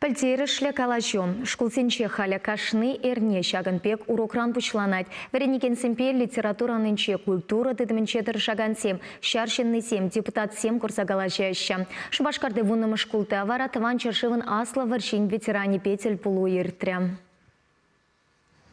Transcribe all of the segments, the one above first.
Пӗлтерӗшлӗ калаҫу. Шкулсенче халӗ кашни эрне ҫакӑн пек урокран пуҫланать. Вӗренекенсемпе литература анинче, культура тытӑмӗнче тӑрӑшакансем, ҫар ҫыннисем, депутатсем курса калаҫаҫҫӗ. Шупашкарти вуннӑмӗш шкулта вара Тӑван ҫӗршывӑн Аслӑ вӑрҫин ветеранӗпе тӗлпулу иртрӗ.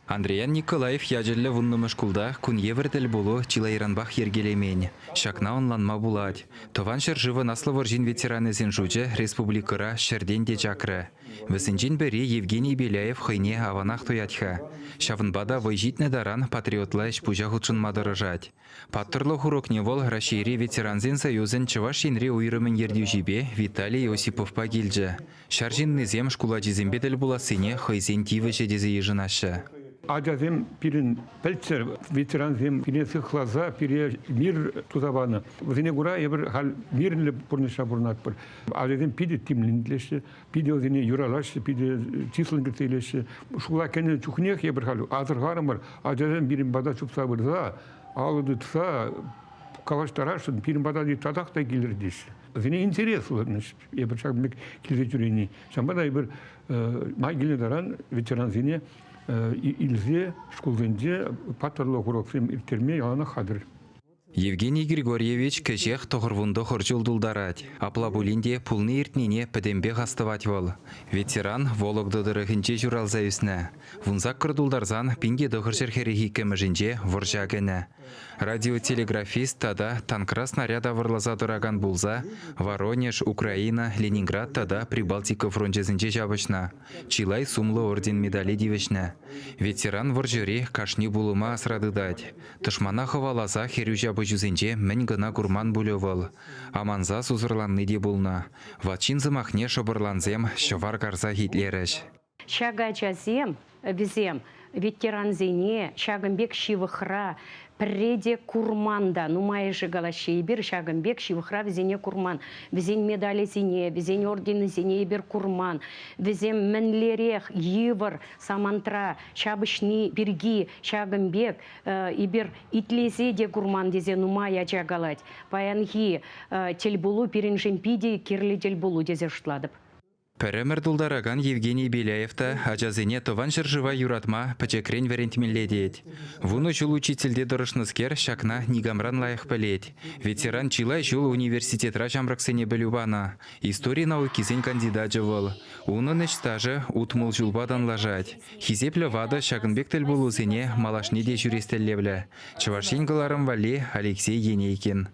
Андриян Николаев ячӗллӗ вуннӑмӗш шкулта кун евӗр тӗлпулу чылайранпах йӗркелемен. Ҫакна ӑнланма пулать. Тӑван ҫӗршывӑн Аслӑ вӑрҫин ветеранӗсен шучӗ республикӑра ҫӗртен те чакрӗ. Вӗсенчен пӗри Евгений Беляев хӑйне аванах туять-ха. Ҫавӑнпа та вӑй ҫитнӗ таран патриотла ӗҫ-пуҫа хутшӑнма тӑрӑшать. Паттӑрлӑх урокне вӑл Раҫҫейри ветерансен союзӗн Чӑваш Енри уйрӑмӗн ертӳҫипе Виталий Осиповпа килчӗ. Ҫар ҫыннисем шкул ачисемпе тӗл пулассине хӑйсен тивӗҫӗ тесе йышӑнаҫҫӗ. Ачасем пирӗн пӗлччӗр, ветерансем пире сыхласа, пире мир туса панӑ. Вӗсене кура эпир халь мирлӗ пурнӑҫра пурӑнатпӑр. Ачасем питӗ тимлӗн итлеҫҫӗ, питӗ вӗсене юратаҫҫӗ, питӗ чыслӑн кӗтсе илеҫҫӗ. Шкула кӗнӗ чухнех эпир халь асӑрхарӑмӑр, ачасем пирӗн пата чупса пырса, алӑ тытса калаҫтарасшӑн, пирӗн пата татах та килӗр теҫҫӗ. Вӗсене интереслӗ, значит, эпир ҫакӑн пек килсе ҫӳрени. Ҫавӑнпа та эпир май килнӗ таран ветерансене илсе шкулсенче паттӑрлӑх уроксем ирттерме яланах хатӗр. Евгений Григорьевич кӗҫех 99 ҫул тултарать. Апла пулин те пулни-иртнине пӗтӗмпех астӑвать вӑл. Ветеран Вологда тӑрӑхӗнче ҫуралса ӳснӗ. 18 тултарсан 1942-мӗшӗнче вӑрҫа кӗнӗ. Радиотелеграфист тата танкра снаряд авӑрласа тӑракан пулса Воронеж, Украина, Ленинград тата Прибалтика фрончӗсенче ҫапӑҫнӑ. Чылай сумлӑ орден-медале тивӗҫнӗ. Ветеран вӑрҫӑри кашни пулӑма асра тытать. Тӑшмана хӑваласа хӗрӳ ҫапӑҫусенче мӗн кӑна курман пулӗ вӑл. Аманса сусӑрланни те пулнӑ. Ват ҫын сӑмахне шӑпӑрлансем ҫӑвар карсах итлерӗҫ. Ҫак ачасем, вӗсем ветерансене ҫакӑн пек ҫывӑхра пӗрре те курман та. Нумайӑшӗ калаҫҫӗ, эпир ҫакӑн пек ҫывӑхра вӗсене курман. Вӗсен медалӗсене, вӗсен орденӗсене эпир курман. Вӗсем мӗнлерех йывӑр самантра ҫапӑҫни пирки ҫакӑн пек эпир итлесе те курман тесе нумай ача калать. Паянхи тӗлпулу пирӗншӗн питӗ кирлӗ тӗлпулу тесе шутлатӑп. Пӗр ӗмӗр тултаракан Евгений Беляев та ачасене Тӑван ҫӗршыва юратма пӗчӗкрен вӗрентмелле тет. Вунӑ ҫул учительте тӑрӑшнӑскер ҫакна никамран лайӑх пӗлет. Ветеран чылай ҫул университетра ҫамрӑксене пӗлӳ панӑ. Истори наукисен кандидачӗ вӑл. Унӑн ӗҫ стажӗ 60 ҫулпа танлашать. Хисеплӗ ватӑ ҫакӑн пек тӗлпулусене малашне те ҫӳрес тӗллевлӗ. Чӑваш Ен кӑларӑм валли Алексей Енейкин.